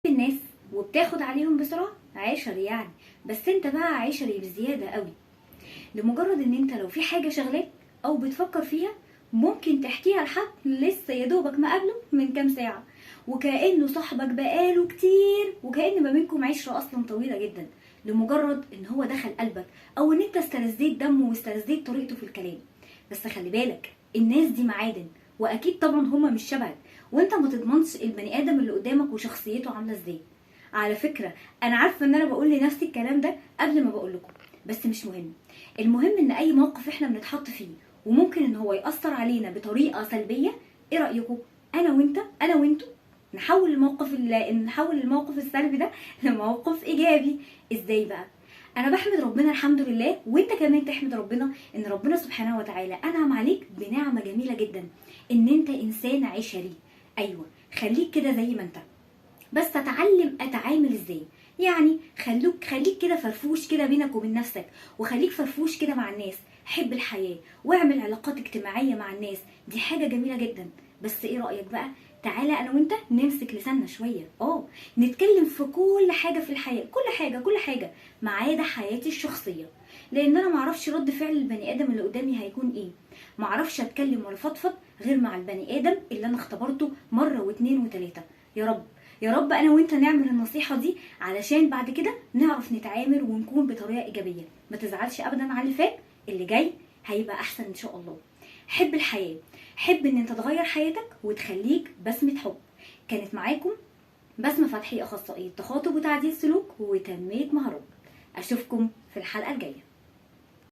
الناس وبتاخد عليهم بسرعة عشري يعني، بس انت بقى عشري بزيادة قوي، لمجرد ان انت لو في حاجة شغلاك او بتفكر فيها ممكن تحكيها لحد لسه يدوبك ما قابله من كام ساعة، وكأنه صاحبك بقاله كتير، وكأن ما بينكم عشرة اصلا طويلة جدا، لمجرد ان هو دخل قلبك او ان انت استلذيت دمه واستلذيت طريقته في الكلام. بس خلي بالك الناس دي معادن، واكيد طبعا هما مش شبهك، وانت ما تضمنش البني ادم اللي قدامك وشخصيته عامله ازاي. على فكرة انا عارفه ان انا بقول لنفسي الكلام ده قبل ما بقول لكم، بس مش مهم. المهم ان اي موقف احنا بنتحط فيه وممكن ان هو ياثر علينا بطريقة سلبية، ايه رايكم انا وانتو نحول الموقف السلبي ده لموقف ايجابي؟ ازاي بقى؟ انا بحمد ربنا الحمد لله، وانت كمان تحمد ربنا ان ربنا سبحانه وتعالى انعم عليك بنعمه جميلة جدا، ان انت انسان عشري. ايوه خليك كده زي ما انت، بس اتعلم اتعامل ازاي. يعني خليك كده فرفوش كده بينك وبين نفسك، وخليك فرفوش كده مع الناس، حب الحياة واعمل علاقات اجتماعية مع الناس، دي حاجة جميلة جدا. بس ايه رايك بقى؟ تعالى انا وانت نمسك لساننا شوية، نتكلم في كل حاجة في الحياة، كل حاجة كل حاجة ما عدا حياتي الشخصية، لان انا معرفش رد فعل البني ادم اللي قدامي هيكون ايه، معرفش اتكلم ولا فضفض غير مع البني ادم اللي انا اختبرته مرة واتنين وتلاتة. يا رب يا رب انا وانت نعمل النصيحة دي علشان بعد كده نعرف نتعامل ونكون بطريقة ايجابية. ما تزعلش ابدا على اللي فات، اللي جاي هيبقى احسن ان شاء الله. حب الحياة، حب ان انت تغير حياتك وتخليك بسمة حب. كانت معاكم بسمة فتحي، اخصائية تخاطب وتعديل سلوك وتنمية مهارات. اشوفكم في الحلقة الجاية.